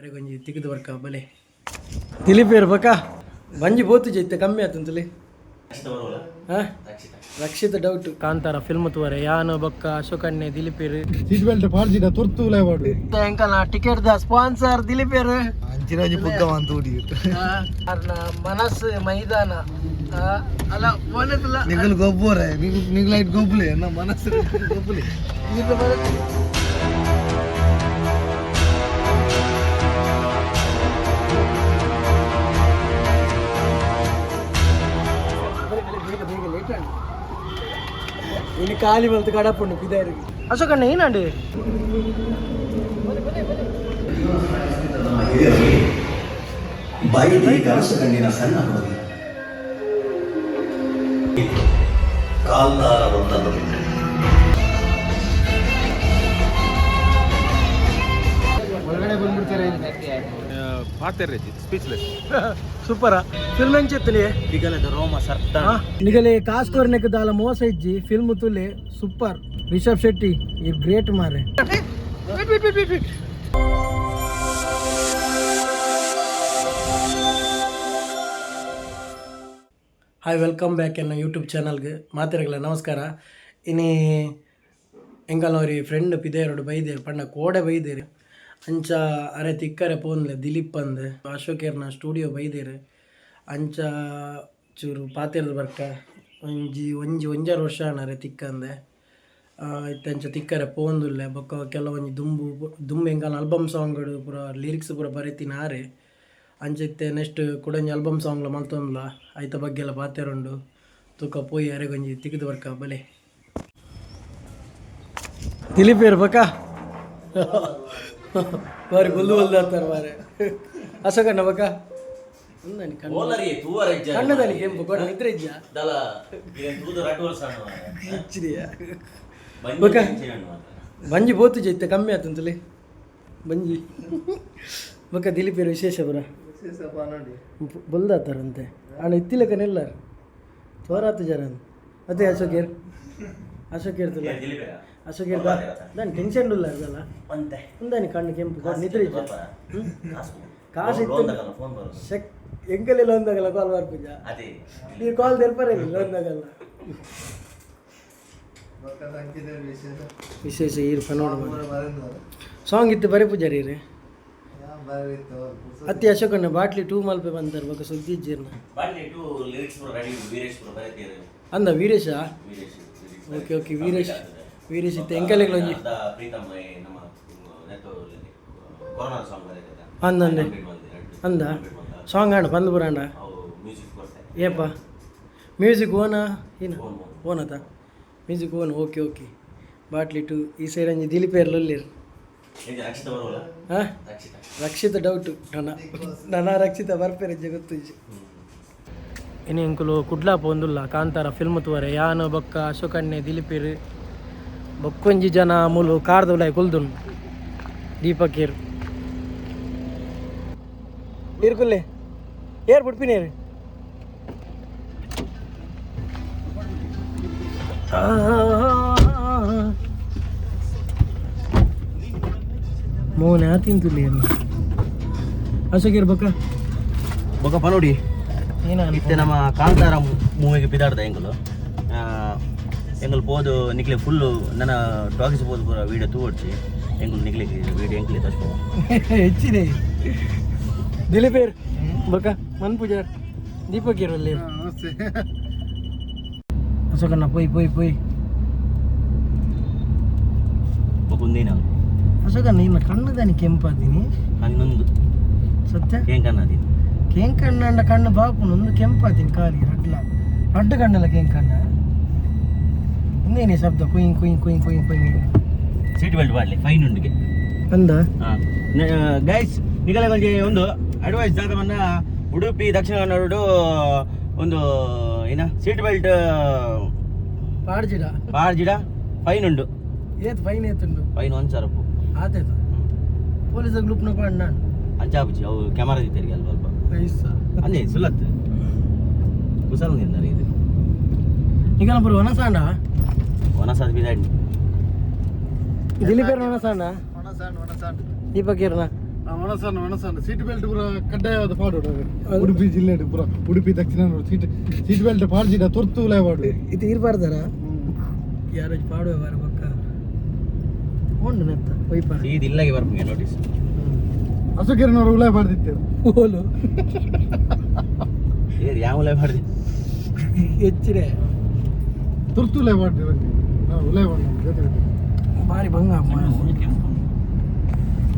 ಅರೆಗೊಂಜಿ ತಿಕ್ದು ಬರ್ಕ ಬಲೆ ದಿಲೀಪೇರು ಬಕ ಬಂಜಿ ಬೋತು ಜೈತೆ ಕಮ್ಮಿ ಆತಂತಲೇ. ಹಾಂ, ರಕ್ಷಿತ ಡೌಟ್. ಕಾಂತಾರ ಫಿಲ್ಮ್ ತೂವರೆ ಯಾನು ಬೊಕ್ಕ ಅಶೋಕಣ್ಣೆ ದಿಲೀಪೇರು. ಸೀಟ್ ಬೆಲ್ಟ್ ಪಾಡ್ಜಿಡ ತುರ್ತು ಲೇವಾಡು. ಎಂಕಲ್ನ ಟಿಕೆಟ್ the sponsor ದಿಲೀಪೇರು. ಅಂಚಿನಂಜಿ ಪುಗ್ಗ ಅಂತ ಅರ್ನ ಮನಸ್ಸು ಮೈದಾನ. ಆ, ಅಲ್ಲ ಫೋನ್. ನಿಗಲ್ ಗೊಬ್ಬರ ನಿಗ್ಲೈಟ್ ಗೊಬ್ಬಲೆ ನಮ್ಮ ಮನಸ್ಸು ಗೊಬ್ಬಲೆ. ಇನ್ನು ಖಾಲಿ ಬಂತು ಕಡಪುಂಡು ಪಿದಾರಿ. ಅಶೋಕಣ್ಣ ಏನಂడి? ನಮ್ಮ ಹಿರಿಯರಿಗೆ ಬೈದಿ ಕನಸು ಕಣ್ಣಿನ ಸಣ್ಣ ಹುಡುಗಿ ಕಾಲ್ದಾರ ಒಂದನ್ನು. ಒಳಗಡೆ ಬಂದ್ಬಿಡ್ತಾರೆ. ಸ್ಪೀಚ್ಲೆಸ್. ಸೂಪರ ಫಿಲ್ಮ್ ಎಂಚೆತ್ತಲಿ. ಬಿಗಲದ ರೋಮ ಸರ್ತ. ನಿಗಲೆ ಕಾಸ್ಕೋರ್ನೆಕ್ ದಾಲ ಮೋಸ ಇಜ್ಜಿ. ಫಿಲ್ಮ್ ತುಲೆ ಸೂಪರ್. ರಿಷಬ್ ಶೆಟ್ಟಿ ಈ ಗ್ರೇಟ್ ಮಾರೆ. ಹಾಯ್, welcome back ಎನ್ನ ಯೂಟ್ಯೂಬ್ ಚಾನಲ್ಗೆ. ಮಾತಿರಗಲ ನಮಸ್ಕಾರ. ಇನಿ ಎಂಕಲ್ನವ್ರಿ ಫ್ರೆಂಡ್ ಪಿದೇರೋಡು ಬೈದೇರು ಪಂಡ ಕೋಡೆ ಬೈದೇರು. ಅಂಚ ಅರೆ ತಿಕ್ಕರೆ ಪೋನ್ಲೆ ದಿಲೀಪ್ ಅಂದ್ ಅಶೋಕೇರ್ನ ಸ್ಟುಡಿಯೋ ಬೈದೇರು. ಅಂಚ ಚೂರು ಪಾತೆರ್ದ ಬರ್ಕ. ಒಂಜಿ ಒಂಜಿ ಒಂಜಾರು ವರ್ಷ ಅರೆ ತಿಕ್ಕಂದೆ. ಇತ್ತೆ ಅಂಚ ತಿಕ್ಕರೆ ಪೋಂದುಲ್ಲೆ. ಬೊಕ್ಕ ಕೆಲವೊಂಜಿ ದುಂಬು ದುಂಬು ಎಂಕಲ್ನ ಆಲ್ಬಮ್ ಸಾಂಗ್ ಪೂರ ಲಿರಿಕ್ಸ್ ಪೂರ ಬರೆತಿನ ಆರೆ. ಅಂಚ ಇತ್ತೆ ನೆಕ್ಸ್ಟ್ ಕುಡೊಂಜಿ ಆಲ್ಬಮ್ ಸಾಂಗ್ಲ ಮಲ್ತೊಂದ್ಲ. ಐತ ಬಗ್ಗೆ ಎಲ್ಲ ಪಾತೆರುಂಡು. ತೂಕ ಪೋಯಿ ಅರೆಗೊಂಜಿ ತಿಕ್ದು ಬರ್ಕ ಬಲೆ. ದಿಲೀಪೇರು ಬಕ ಬಾರಿ ಬೊಲ್ದು ಬೊಲ್ದು ಅಂತಾರೆ ಮಾರೆ. ಅಶೋಕಣ್ಣ ಬಕ ಒಂದನಿ ಕಣ್ಣು. ಓಲರಿ ತೂವರ. ಕಣ್ಣದಲ್ಲಿ ಕೆಂಪು ಕೊಡ ನಿದ್ರೆ ಇಜ್ಜಾ? ದಲ ತೂದು ರಟೋಲ್ ಸಣ್ಣ. ಇಚ್ಚಿದೆಯಾ ಬೊಕ? ಬಂಜಿ ಬೋತು ಜೈತೆ ಕಮ್ಮಿ ಆತಂತಲೇ ಬಂಜಿ. ಬೊಕ ದಿಲೀಪೇರು ವಿಶೇಷ ಪುರ ಬೊಲ್ದಾತಾರಂತೆ. ಅಣ್ಣ ಇತ್ತಿಲಕನೆಲ್ಲ ತೋರಾತು ಜರ. ಅದೇ ಅಶೋಕೇರ್ ಅಶೋಕೇರ್ ತುಲ್ಲ ಅಶೋಕೇರ್ ದಾನ್ ಟೆನ್ಷನ್ ಉಲ್ಲ ಅರ್ದಲ್ಲ. ಒಂತೆ. ಒಂದಾನಿ ಕಣ್ಣು ಕೆಂಪು ಕೊಡ ನಿದ್ರೆ ಇಜ್ಜಾ? ಕಾಸು ಇತ್ತು. ಫೋನ್ ಬರೋದು. ಶಕ್ ಎಂಕಲೆಲ್ಲ ಒಂದಾಗಲ್ಲ ಕಾಲ್ ಬರ್ಪುಜ. ಅದೇ. ನೀವು ಕಾಲ್ ತೆರ್ಪರೆ ಇಲ್ಲ ಒಂದಾಗಲ್ಲ. ವಿಶೇಷ ಈರ್ ನೋಡ. ಸಾಂಗ್ ಇತ್ತು ಬರೀ ಪೂಜಾರಿ ರೀ. ಅತ್ತಿ ಅಶೋಕಣ್ಣ ಬಾಟ್ಲಿ ಟೂ ಮಲ್ಪೆ ಬಂತಾರೆ ಬೊಕ ಸುದ್ದಿ ಇಜ್ಜಿರ್ನ. ಬಾಟ್ಲಿ ಟು ಲಿರಿಕ್ಸ್ ಪೂರ ರೆಡಿ. ವೀರೇಶ್ ಪೂರ ಬರೆತೀರು. ಅಂದ ವೀರೇಶ. ವೀರೇಶ್. ಓಕೆ ಓಕೆ, ವೀರೇಶ್ ವೀರೇಶ್ ಇತ್ತು ಎಂಕಲೆಗಳು ಒಂಜಿ. ಅರ್ಧ ಪ್ರೀತಮ್ ನಮ್ಮ ನೆತ್ತು ಕೊರೋನಾ ಸಾಂಗ್ ಬರೆದಿದ್ದ. ಅಂದ ಅಂದೆ. ಅಂದ ಸಾಂಗ್ ಆಂಡ ಬಂದು ಪುರಾಂಡ. ಅವು ಮ್ಯೂಸಿಕ್ ಕೊಡ್ತಾರೆ. ಏಪ ಮ್ಯೂಸಿಕ್ ಓನಾ ಏನು? ಓನ್. ಓನ್ ಅತ music own. Okay okay, bottle ಟು ಈ ಸೈಡ್ ಒಂಜಿ ದಿಲೀಪೇರ್ಲು ಉಲ್ಲೇರು. ಇದು ರಕ್ಷಿತ ಬರೋಲ್ಲ. ಹಾಂ. ರಕ್ಷಿತ. ರಕ್ಷಿತ ಡೌಟು. ನನ್ನ ನನ್ನ ರಕ್ಷಿತ ಬರ್ಪೇರೆ ಗೊತ್ತುಜ್ಜಿ. ಇನಿ ಎಂಕುಲು ಕುಡ್ಲ ಪೋಂದುಲ್ಲ ಕಾಂತಾರ ಫಿಲ್ಮ್ ತೂವರೆ. ಯಾನು ಬೊಕ್ಕ ಅಶೋಕಣ್ಣೆ ದಿಲೀಪೇರು ಬೊಕ್ಕೊಂಜಿ ಜನ ಮೂಲು ಕಾರ್ದ ಉಲಾಯಿ ಕುಲ್ದುಂಡು. ದೀಪಕೇರು ನೀರು ಏರ್ ಬಿಡ್ಪಿನೇರು. ಮೋನೆ ಆತಿಂತುಲ್ಲಿ ಅಶೋಕೇರ್ ಬೊಕ್ಕ. ಬೊಕ್ಕ ಪನೋಡಿ. ಏನ? ಇತ್ತೆ ನಮ್ಮ ಕಾಂತಾರ ಮೂವಿಗೆ ಪಿದಾಡ್ದ ಎಂಕುಲು. ಎಂಕುಲು ಪೋದು ನಿಕ್ಲೆ ಫುಲ್ಲು ನನ್ನ ಟಾಕೀಸ್ ಪೋದು ಪೂರ ವೀಡಿಯೋ ತೂವಡ್ಚಿ. ಎಂಕುಲು ನಿಕ್ಲೆ ವೀಡಿಯೋ ಎಂಕ್ಲೆ ತೋಚ್ಕೋ. ಹೆಚ್ಚಿದೆ. ದಿಲೀಪೇರ್ ಬೊಕ್ಕ ಮನ್ ಪೂಜಾರ್ ದೀಪಕ್ ಇರಲ್ಲ. ನಮಸ್ತೆ. ಅಶೋಕಣ್ಣ ಪೋಯ್ ಪೋಯ್ ಪೋಯ್. ಬೊಕ್ಕ ಒಂದೇನ. ಅಶೋಕಣ್ಣ ಇನ್ನ ಕಣ್ಣು ಕೆಂಪಾದಿನಿ. 11. ಸತ್ಯ. ಕೇಂಕನ್ನದಿ. ಕೇಂಕಣ್ಣ ಕಣ್ಣು ಬಾಪುನು ಒಂದು ಕೆಂಪಾತೀನಿ ಖಾಲಿ ರಡ್ಲ ರಡ್ಡು ಕಣ್ಣಲ್ಲ ಕೇಂಕಣ್ಣ. ಒಂದೇನೆ ಶಬ್ದ ಕುಯ್ ಕುಯ್ ಕುಯ್ ಕುಯ್ ಕುಯ್. ಸೀಟ್ ಬೆಲ್ಟ್ ಮಾಡಲಿ ಫೈನ್ ಉಂಡಿಗೆ. ಅಂದ. ಗೈಸ್, ನಿಗಲ ಒಂಜಿ ಒಂದು ಅಡ್ವೈಸ್ ದಾದ ಉಡುಪಿ ದಕ್ಷಿಣ ಕನ್ನಡ ಒಂದು ಏನ ಸೀಟ್ ಬೆಲ್ಟ್ ಪಾಡ್ಜಿಡ. ಪಾಡ್ಜಿಡ ಫೈನ್ ಉಂಡು. ಏತ್ ಫೈನ್ ಏತುಂಡು? ಫೈನ್ 1000 ರೂಪಾಯಿ. ಆತೇತು ಪೊಲೀಸ್ ಗ್ರೂಪ್ನ ಪಾಡ್ ನಾನು. ಅಂಚಾಪುಚಿ ಅವು ಕ್ಯಾಮರಾ ದಿತ್ತರಿಗೆ ಅಲ್ಪ ಅಲ್ಪ. ಐಸ. ಅಂದೇ ಸುಲತ್ ಕುಸಲ್ ನಿಂದಾರೆ ಇದು. ನಿಗಲ ಪುರ ವನಸಾಂಡ. ವನಸಾದ ಬಿದಾಡಿ. ದಿಲೀಪೇರ್ ವನಸಾಂಡ. ಒಣಸಾಂಡ್ ಒಣಸಾಂಡ್. ದೀಪಕ್ ಏರ್ನ. ಮನಸ್ಸನ್ನು ಮನಸ್ಸನ್ನು ಸೀಟ್ ಬೆಲ್ಟ್ ಪೂರ ಕಡ್ಡಾಯವಾದ ಪಾಡು ಉಡುಪಿ ಜಿಲ್ಲೆ ಪೂರ ಉಡುಪಿ ದಕ್ಷಿಣ ಸೀಟ್ ಸೀಟ್ ಬೆಲ್ಟ್ ಪಾಡ್ಜಿಡ ತುರ್ತು ಉಲಾಯ್ ಪಾಡು ಇದು ಇರ್ಬಾರ್ದಾರ ಯಾರು ಪಾಡುವೆ ಬಾರ ಪಕ್ಕ ಉಂಡು ನೆತ್ತ ಒಯ್ಪ ಸೀದ ಇಲ್ಲಾಗೆ ಬರ್ಪುಂಗೆ ನೋಟಿಸ್. ಅಶೋಕಿರಣವರು ಉಲಾಯ್ ಪಾಡ್ದಿತ್ತೇವೆ. ಓಲು. ಏರ್ ಯಾವ ಮಾಡ್ದಿ? ಹೆಚ್ಚಿರೆ. ತುರ್ತು ಉಲಾಯ್ ಪಾಡ್ದಿ ನಾವು ಉಲಾಯ್ ಪಾಡ್ ಜೊತೆ ಜೊತೆ. ಭಾರಿ ಭಂಗ. ಕೆಂಪು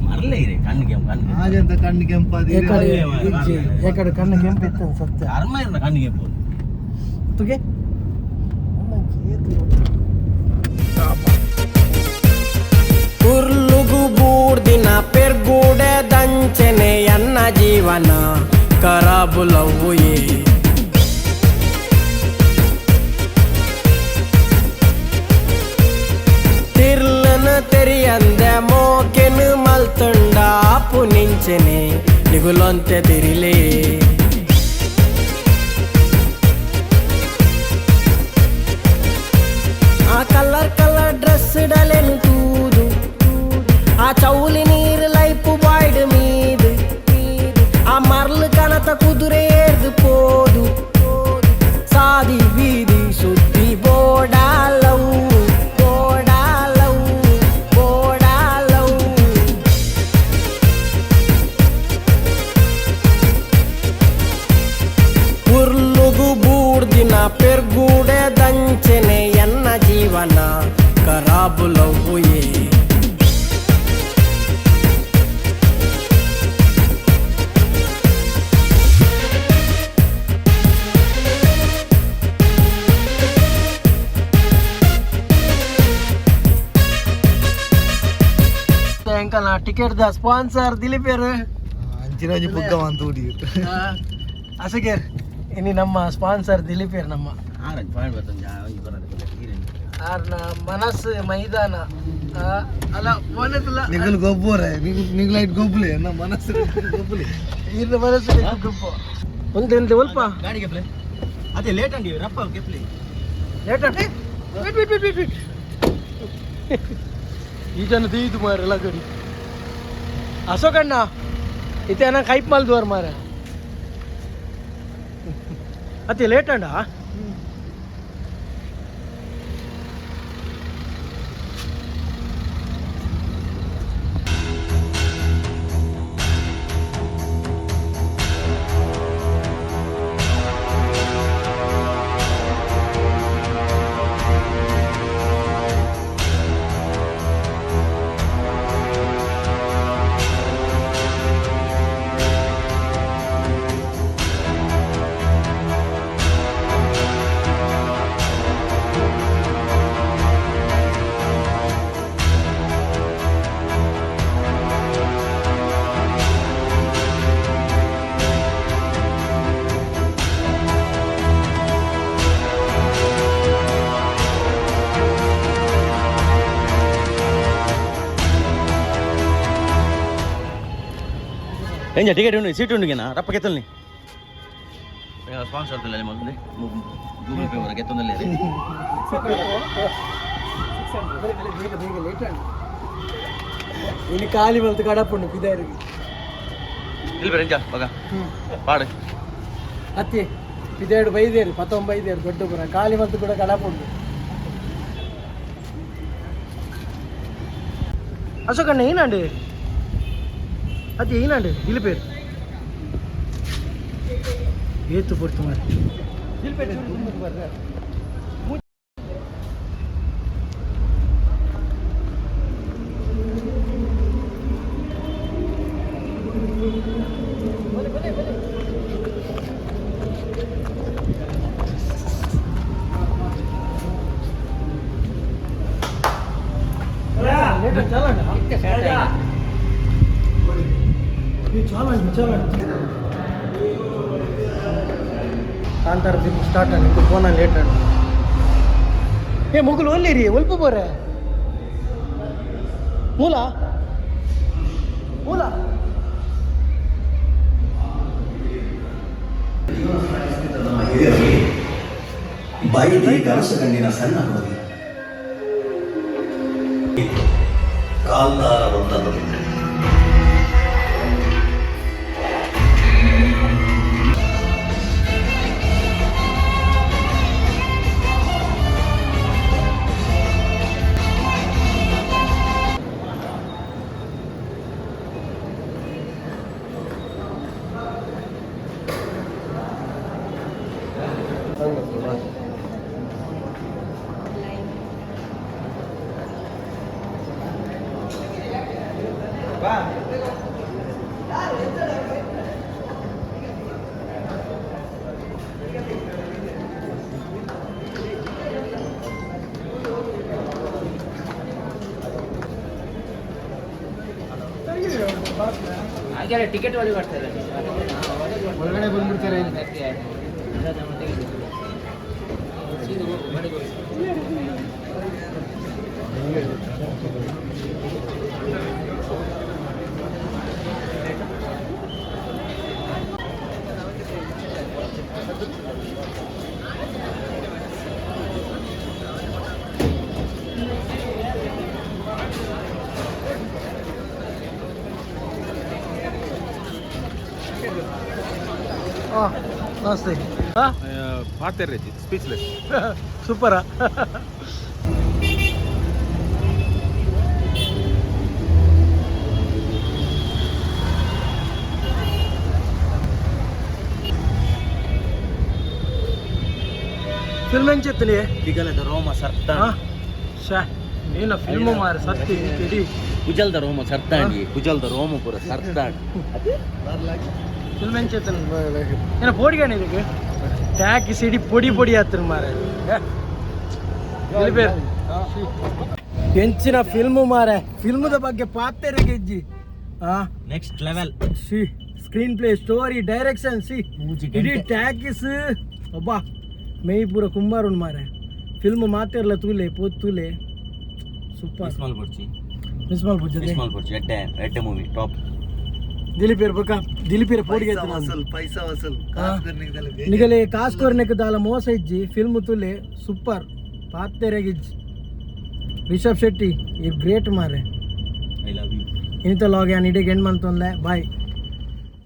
ಮರಲೇ ಇದೆ, ಕಣ್ಣು ಕೆಂಪು, ಕಣ್ಣು ಕೆಂಪು. ಹಾಗೆಂತ ಕಣ್ಣು ಕೆಂಪಾದ? ಏಕಡೆ ಇಜ್ಜಿ, ಏಕಡೆ ಕಣ್ಣು ಕೆಂಪಿತ್ತು ಸತ್ಯ. ಅರ್ಮ ಇರ್ನ ಕಣ್ಣು ಕೆಂಪು. ತುಗೆ. ಉರ್ಲುಗು ಬೂರ್ದಿನ ಪೆರ್ಗೂಡೆ ದಂಚನೆ ಎನ್ನ ಜೀವನ ಕರಾಬುಲವ್ವುಯೇ. ತಿರ್ಲನ ತೆರಿಯಂದೆ ಮೋಕೆನು ಮಲ್ತುಂಡ ಆಪು ನಿಂಚನೆ ನಿಗುಲೊಂತೆ ತಿರಿಲೇ. ಆ ಕಲರ್ ಕಲರ್ ಡ್ರೆಸ್ ಡಲೆನು ತೂದು, ಆ ಚೌಲಿ ನೀರು ಲೈಪು ಬಾಯ್ಡ್ ಮೀದು, ಆ ಮರ್ಲು ಕನತ ಕುದುರೆ ಏರ್ದು ಪೋದು, ಸಾದಿ ಬೀದಿ ಸುದ್ದಿ ಬೋಡಾಲವು ಬೋಡಾಲವು ಬೋಡಾಲವು. ಉರ್ಲುಗು ಬೂರ್ದಿನ ಪೆರ್ಗೂಡೆ ದಂಚನೆ ಎನ್ನ ಜೀವನ ಕರಾಬುಲವ್ವುಯೇ. ಎಂಕಲ್ನ ಟಿಕೆಟ್ the sponsor ದಿಲೀಪೇರು. ಅಂಚಿರಾಜಿ ಪುಗ್ಗ ಅಂತ ಹುಡುಗಿ. ಅಸಗೇರ್, ಇನಿ ನಮ್ಮ ಸ್ಪಾನ್ಸರ್ ದಿಲೀಪೇರ್ ನಮ್ಮ. ಆರಂಜ್ ಪಾಯಿಂಟ್ ಬರ್ತಂಜ ಒಂಜಿ ಬರೋದು. ಆರ್ನ ಮನಸ್ಸು ಮೈದಾನ. ಆ, ಅಲ್ಲ ಫೋನ್. ನಿಗಲ್ ಗೊಬ್ಬರ ನಿಗ್ಲೈಟ್ ಗೊಬ್ಬಲೆ ನಮ್ಮ ಮನಸ್ಸು ಗೊಬ್ಬಲೆ. ಇರ್ನ ಮನಸ್ಸು ಗುಂಪು ಒಂದು ಒಂದು ಒಲ್ಪ. ಗಾಡಿ ಕೆಪ್ಲೆ ಅದೇ late ಅಂಡಿ ರಪ್ಪ ಕೆಪ್ಲಿ. Late wait wait wait wait. ಈ ಜನ ದೀದು ಮಾರ ಲಗಡಿ. ಅಶೋಕಣ್ಣ ಇತ್ತೆ ಕೈಪ್ ಮಲ್ದುವರ್ ಮಾರ. ಅತ್ತೆ ಲೇಟ್ ಅಂಡ. ಎಂಜ ಟಿಕೆಟ್ ಉಂಡು, ಸೀಟ್ ಉಂಡುಗೆನಾ? ರಪ್ಪ ಕೆತ್ತಲ್ನಿ ಸ್ಪಾನ್ಸರ್ ಮೊದಲೇ ಗೂಗಲ್ ಪೇ ಬರ ಕೆತ್ತೊಂದಲ್ಲಿ. ಬೇಗ ಬೇಗ ಲೇಟ್ ಅಂಡ. ಇನ್ನು ಖಾಲಿ ಬಂತು ಕಡಪುಂಡು ಪಿದಾರಿಗೆ. ಇಲ್ಲಿ ಬೇರೆ ಎಂಜ ಬಗ ಪಾಡು. ಅತ್ತಿ ಪಿದೇಡು ಬೈದೇರು ಪತ್ತೊಂಬೈದೇರು ದೊಡ್ಡ ಪುರ ಖಾಲಿ ಬಂತು ಕೂಡ ಕಡಪುಂಡು. ಅಶೋಕಣ್ಣ ಏನಂಡು? ಅತ್ತಿ ಏನಂಡು? ದಿಲಪೇರು ಏತು ಪೊರ್ತು ಮಾರೆ. ಕಾಂತಾರ ಫಿಲ್ಮ್ ಸ್ಟಾರ್ಟ್ ಆಗಿ ಫೋನ ಲೇಟ್ ಆಗಿ. ಏ ಮುಗುಲು ಒಲ್ಲಿರಿ ಒಲ್ಪ ಬೋರೆ ಮೂಲ ಮೂಲ. ನಮ್ಮ ಹಿರಿಯರಲ್ಲಿ ಬೈದಿ ಕನಸು ಕಣ್ಣಿನ ಸಣ್ಣ ಹುಡುಗಿ ಕಾಂತಾರ ಒಂದನ್ನು. Ticket ಒಳಗೆ ಬರ್ತಾರೆ. ಒಳಗಡೆ ಬಂದ್ಬಿಡ್ತಾರೆ. ಹಾಂ, ನಮಸ್ತೆ. ಹಾಂ. ಪಾತೆರ್ರೆಜಿ ಸ್ಪೀಚ್ಲೆಸ್. ಸೂಪರಾ? ಫಿಲ್ಮ್ ಎಂಚೆತ್ತಲಿ? ಬಿಗಲದ ರೋಮ ಸರ್ತ. ಶಾ, ಏನ ಫಿಲ್ಮ್ ಮಾರ, ಸತ್ತಿ ಇಡೀ. ಕುಜಲ್ದ ರೋಮ ಸರ್ತಾಂಡಿ, ಕುಜಲ್ದ ರೋಮ ಪೂರ ಸರ್ತಾಂಡಿ. ಫಿಲ್ಮ್ ಎಂಚೆತ್ತನ? ಏನ ಪೋಡಿಗಾಣ ಇದಕ್ಕೆ ಟ್ಯಾಕಿ ಸಿಡಿ ಪೊಡಿ ಪೊಡಿ ಆತ್ರ ಮಾರ. ಎಂಚಿನ ಫಿಲ್ಮ್ ಮಾರೆ, ಫಿಲ್ಮ್ದ ಬಗ್ಗೆ ಪಾತೆರೆಗೆ ಇಜ್ಜಿ. ಆ next level. C, screen play, story, direction, C ಮೂಜಿ ಇಡೀ ಗಂಟೆ. ಟ್ಯಾಕಿಸ್ ಒಬ್ಬ ಮೇಯ್ ಪೂರ ಕುಂಬಾರ್ ಉಂಡು ಮಾರೆ. ಫಿಲ್ಮ್ ಮಾತೆರ್ಲ ತೂಲೆ, ಪೋತ್ ತೂಲೆ, ಸೂಪರ್. ಮಿಸ್ ಮಲ್ಪೊಡ್ಚಿ. ಮಿಸ್ ಮಲ್ಪುಜದೆ. ಮಿಸ್ ಮಲ್ಪೊಡ್ಚಿ, ಎಡ್ಡೆ ಎಡ್ಡೆ ಮೂವಿ, ಟಾಪ್. ದಿಲೀಪ್ ಇರ್ಬೇಕಾ? ದಿಲೀಪ್ ಇರ್ ಪೋಡಿಗೆ. ಪೈಸಾ ವಸೂಲ್. ನಿಗಲೆ ಕಾಸು ಕೊರ್ನೆಕ್ ದಾಲ ಮೋಸ ಇಜ್ಜಿ. ಫಿಲ್ಮ್ ತುಲೆ, ಸೂಪರ್, ಪಾತೆರೆಗಿಜ್ಜಿ. ರಿಷಬ್ ಶೆಟ್ಟಿ ಈ ಗ್ರೇಟ್ ಮಾರೆ. I love you. ಇನಿತ log ಯಾನ್ ಇಡೀ ಎಂಡ್ ಮಂತೊಂದೆ. ಬಾಯ್.